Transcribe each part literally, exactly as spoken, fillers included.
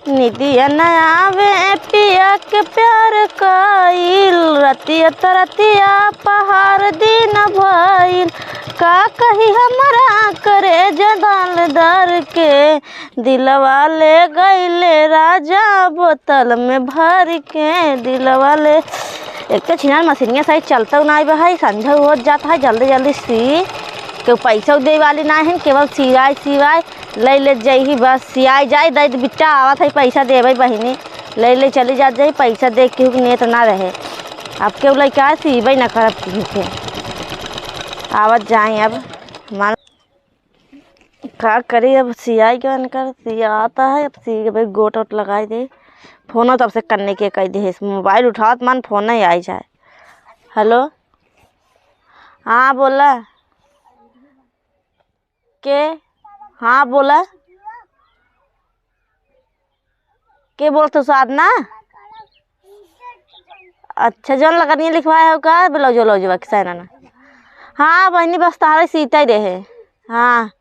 निदिया न आवे पिया के प्यार कइल, रतिया त रतिया पहाड़ दिन भइल। का कही हमरा करेजा दाल दर के, दिलवा ले गइले राजा बोतल में भर के, दिलवा ले। एक तो छिनार मशीनिया सही चलतौ नाई बा है, संझा होत जात है, जल्दी जल्दी सी, केहू पैसा दे वाली ना है, केवल सिवाय सिवाय। लइ ले जइही बस, सियाई जाई, दइ दे बिट्टा, आवत है, पैसा देबै बहिनी। लइ ले चली जात जाई, पैसा दे केहू के नेत ना रहे। अब केहू लइका है, सीबै ना करब केहू के। आवत जाई अब, मान का करी अब, सियाई के मन कर, सियाता है, अब सीबै, गोट ओट लगाई दे। फोनो तब से कन्ने के कइ दे, मोबाइल उठावत मान फोन नहीं आई जाए। हेलो, हाँ बोला। के? हाँ, बोला। के बोलत हो, साधना? अच्छा, जौन लगनिया लिखवाए हो का? ब्लाउज, ब्लाउज बा, किसा ना। हाँ, बहिनी, बस तहारे सीते रहे। हाँ,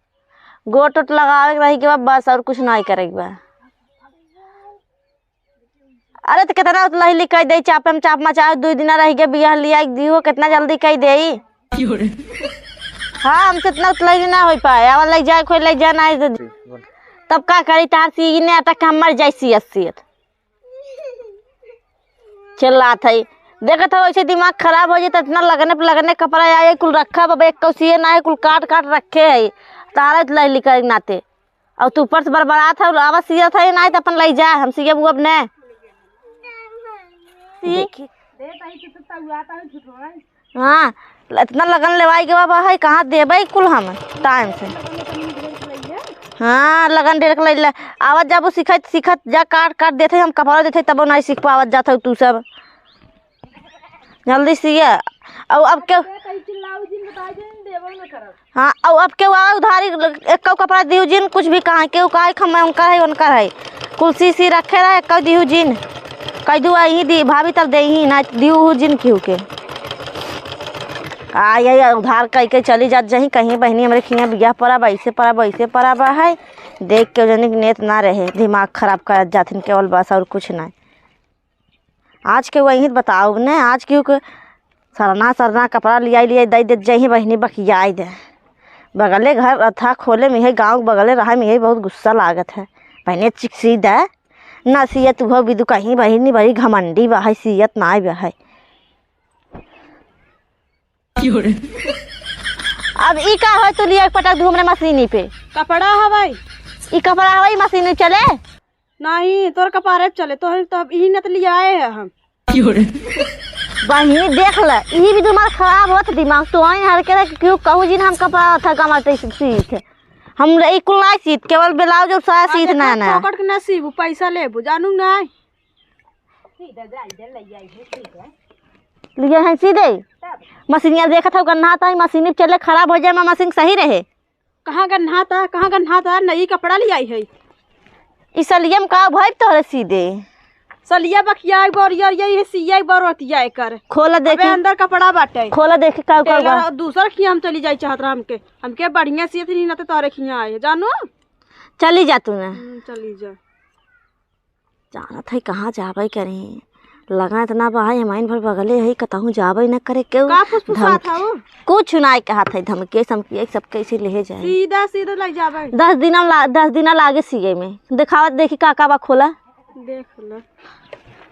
गोट ओट लगावे के रही के बा, बस, और कुछ नहीं करे के बा। अरे, त केतना उतलही लिखाई दे, चापे में चाप मचाओ, दुइ दिना रहि के बियाह लियाई दिहो, केतना जल्दी कइ देई। क्यों रे? हाँ, हमसे इतना उतलही ना होइ पाए। आवा लइ जाए, कोई लइ जाना है तो। तब का करी, तार सी ने अटक के हम मर जाई सियत सियत। चिल्लात है। देखत हो, ऐसे दिमाग खराब होइ जाए, त इतना लगने पे लगने कपड़ा आए, कुल रखा बाबा, एक कौ सिए ना है, कुल काट काट रखे है। तारा उतलही लिखाई नाते। और तू ऊपर से बड़बड़ात है, आवा सियत है, नाहीं त अपन लइ जा, हम सियब उब ने। सी। देखी। हाँ, इतना लगन लेवाई के बाबा है, कहाँ देबै कुल हम टाइम से। हाँ, लगन ढेर के लइ ले। आवत जाबू सिखत सिखत जा, काट काट देत है, हम कपड़ा देत है, तबो नहीं सीख पावत जात है तू सब। जल्दी सिया। अउ अब के, अरे, कहीं चिल्लाऊ जिन, बताई दे, देबो न करब। हाँ, अउ अब के आवे उधारी, एक्को कपड़ा दिहू जिन, कुछ भी कहाँ, केहू कहे, "हम उनकर है, उनकर है।" कुल सी सी रखे रहे, एक्को दिहू जिन। कह दू, "अही दी, भाभी तब देही ना, दिहू जिन केहू के।" आ, ये, ये उधार कह के चली जात जही, कहीं बहिनी हमरे खिया बियाह पड़ा बा, ऐसे पड़ा बा, ऐसे पड़ा बा है। देख के जनी के नेत ना रहे, दिमाग खराब करत जाथिन केवल बस, और कुछ नहीं। आज के वही बताओ ने, आज केहू के सरना सरना कपड़ा लियाई लियाई दइ देत जइही बहिनी बकियाई दे। बगले घर अथा खोले में है, गाँव बगले रहे में है, बहुत गुस्सा लागत है। बहिनी चिकसी दे, ना सियत उहो बिदु कहीं बहिनी बड़ी घमंडी बा है, सियत नाई बा है। अब ई का है तू लिया पटक दू हमरे मशीनी पे? कपड़ा हवाई। ई कपड़ा हवाई मशीनी चले? नहीं, तोर कपारे पे चले, तोहर तो अब इही न त लियाए है हम। बहिनी, देख ले, इही भी तुम्हार खराब होत दिमाग। तो आई हर के रख, क्यों कहू जिन हम कपड़ा था कमर ते सीत है। हम ई कुल ना सीत, केवल ब्लाउज और साया सीत ना, ना। पकड़ के ना सीबू, पैसा लेबू, जानू ना। लिया है सीधे। मशीनिया देखत हौ, गन्ना था, मशीन चले खराब हो जाए, मशीन सही रहे। कहाँ गन्हाता, कहाँ गन्हाता? नई कपड़ा लियाई है। ई सलियम का भइब तोहरे सीधे? सलिया बखिया एक बार, यार, ये, ये सिया एक बार रोटिया एकर। खोला अबे देखी। अंदर कपड़ा बाटे। खोला देखी का, का टेलर बा? दूसर खिया हम चली जाई चाहत रहा हमके। हमके बढ़िया सियत नहीं ना तो तोहरे खिया आए, जानू? चली जा तू ना। हम्म, चली जा। जानत है कहाँ जाबै करी। लगन इतना बा है, हमाइन भर बगले है, कतहूँ जाबै न करे केहू। का फुसफुसात धमकी, हऊ? कुछ नाय कहत है, धमकी समकी सब कैसे लेहे जाए। सीधा सीधा लग जाबै। दस दिना ला-, दस दिना लागे सिए में। देखावत देखी का का बा, खोला। देख ले।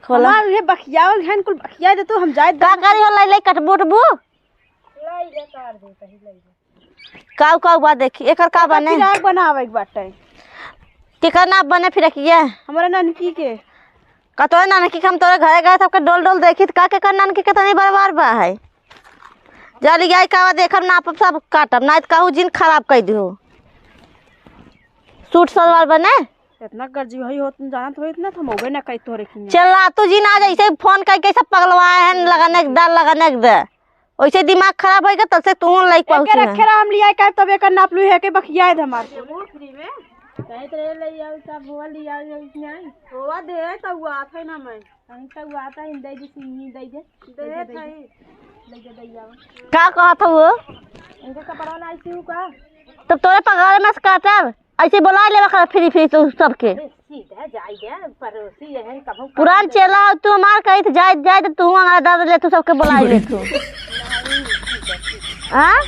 खोला। हमार उहे बखियावल घन कुल बखिया दे तू, हम जाए का दम। करी हो, लाई लाई कटबू उटबू? लाई ले, काट दे, कहीं लाई ले। काऊ काऊ बा देखी, एकर का एकर बने? फिराक बनावे के बाटे। केकर नाप बने फिरकिया? हमरे ननकी के। का तोरे ननकी के हम तोरे घरे गए, सबके डोल डोल देखी, त का केकर ननकी के तनी बरबार बा है? जल्दी आई कावा देखब, नापब सब काटब, नाहीं त कहू जिन खराब कइ दिहो। सूट सलवार बने? इतना गर्जी वही हो, तुम जानत हो, इतना थमोगे ना कई तोरे खिया। चल ला तू जिन, आज ऐसे फोन कइ के सब पगलवाए हैं, लगने के दे, लगने के दे। ओइसे दिमाग खराब होइगा, तब से तू लाइक एके पहुँची है। रखे रहा, हम लिया के तब एकर नाप लू है के बखिया है हमार। फ्री में कहे तो ले ले आओ, सब हुआ लिया आओ, इसमें आई। हुआ दे, तो हुआ आता है ना मैं। हम तो हुआ आता है, दे दे, सिंगी दे दे। दे दे, दे दे। दे दे, दे आओ। का कहत हो वो? इनके कपड़ा ना आई का? तब तोरे पगार में से काटब, ऐसे बोला लेवा कर फ्री फ्री तू सबके। सीधा जाए। पड़ोसी यहन कभू पुरान चेला हो तू हमार, कही तो जाए, जाए तो तू हमारा दादा ले तू सबके बुलाई ले तू। हाँ?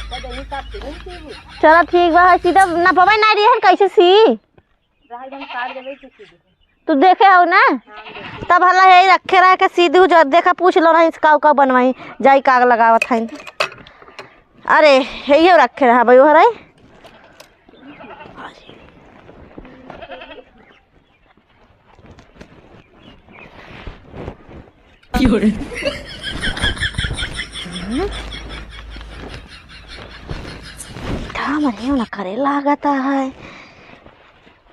चला ठीक बा, सीधा ना पवे ना रही है, कैसे सी? तू देखे हो ना? तब हला यही रखे रह के सी दू, जो देखा पूछ लो ना इसका उका बनवाई, जाई काग लगावत है। अरे, यही रखे रहा भाई, वो हराई। काम नहीं होना करे लागता है।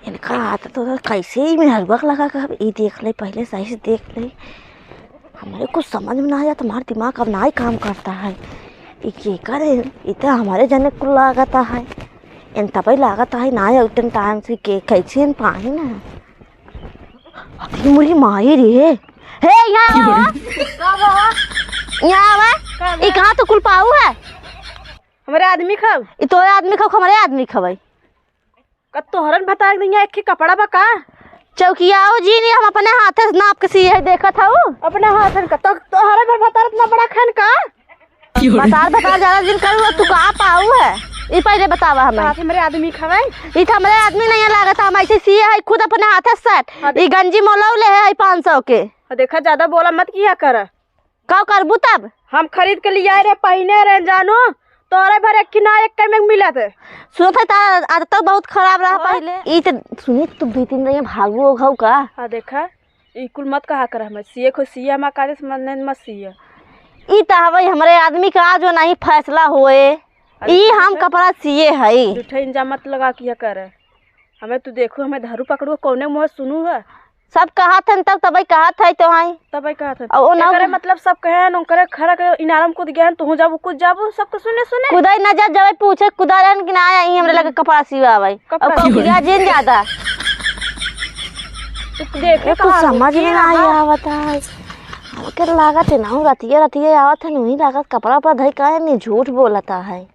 इनका आदत तो कैसे ही मेहरुआ के लगा के ई देख ले, पहले सही से देख ले। हमरे कुछ समझ में ना आया, तुम्हारा दिमाग अब ना ही काम करता है। ई के करे, ई तो हमारे जने कुल लागता है। इन तबे लागता है ना, उतन टाइम से के कैसे इन पाही ना। अरे मुरी माई रे। हे, यहाँ आवा। का बा? यहाँ आवा। का बा? ई कहाँ तो कुल पाऊ है? हमारे आदमी खाओ। ई तोरे आदमी खाओ, हमारे आदमी खवाई। का तोहरन भतार के दहिया एक ही कपड़ा बा का? चौकियाओ जी, नहीं, हम अपने हाथे से नाप के सिए है, देखत हऊ। अपने हाथन का? तो तोहरे भर भतार इतना बड़ा खान का? भतार, भतार ज्यादा दिन करू, तू का पाऊ है? ई पहले बतावा हमें। आप हमरे आदमी खवाई? ई तो हमरे आदमी नहीं लागत, हम ऐसे सिए है खुद अपने हाथे से shirt। हाँ, ई गंजी मोलऊ ले है पाँच सौ के। हाँ, देखा, ज्यादा बोला मत किया कर। का करबू तब? हम खरीद के लियाए रहे, पहिने रहे जानू, तोरे भर एक ना एक में मिलत है। सुनत है, तार आदत तो बहुत खराब रहा हाँ। पहले। ई तो सुनी, तू दू तीन दिन भागू हो घाव का? हाँ, देखा, ई कुल मत कहा कर हमें। सिए खो सिए, हमार काजे से मन मत सिए। ई तो हवे हमरे आदमी का जो नहीं फैसला होए। अरे ई ठीक हम है। कपड़ा सिए हई। झूठे इंजाम मत लगा किया कर। हमें तू देखू, हमें धरू पकड़ू, कौने मुँह सुनू है? सब कहत हन तब, तबे कहत है तो आई। तबे कहत हन। और ओना एकरे मतलब सब कहे हन, ओकरे खरा के इनारम कूद गए हन, तू जाबू, कूद जाबू, सबके सुने, सुने। कुदाई ना जा, जबे पूछे, कुदारन कि ना आई, हमरे लगे कपड़ा सिवावे। कपड़ा और कौन सिवावे। किया जिन ज्यादा। तू देखे ये कुछ कहाँ समझ रुकी में है, ना हाँ। आवत है। हमके लागत है ना, रतिया, रतिया आवत है, नहीं लागत, कपड़ा पर धई काहे नहीं, झूठ बोलता है।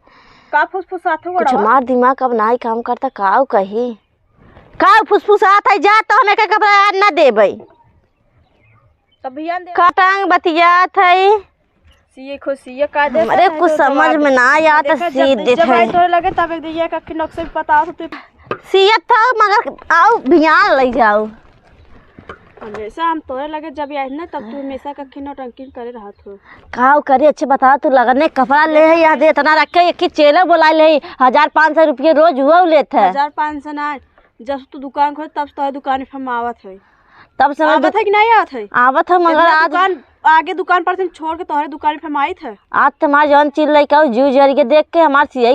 का फुसफुसात हो कुछ बड़वा? हमार दिमाग अब ना ही काम करता, काऊ कही। का फुसफुसात है, जा तो हम एक एक कपड़ा आज ना देबै। तब भियान दे। का टांग बतियात है। सिए खो सिए का दे हमरे सकत कुछ है समझ जवाब। में ना आया तो देखा, सी जब, देत जब है। आई तोरे लगे तब एक दिया का नक्शे बताओ तो तू। सियत था मगर आओ भियान ले जाओ। हमेशा हम तोरे लगे जब आई ना तब तू हमेशा का नौटंकी करे रहत हो। काव करी अच्छे बताओ तू लगने कपड़ा ले है याद है इतना रख के एक ही चेला बोला ले हजार पाँच सौ रुपये रोज हुआ लेत है। हजार पाँच सौ ना जब से तू दुकान खोल, तब से तोहरे दुकान पे हम आवत है। तब से हम आवत दु-, है कि नहीं आवत है? आवत है, मगर इतना आज दुकान, आगे दुकान पर से छोड़ के तोहरे दुकान पे हम आइत है। आज तुम्हार जौन चीज लइका हो, जीव जर के देख के हमार सियाई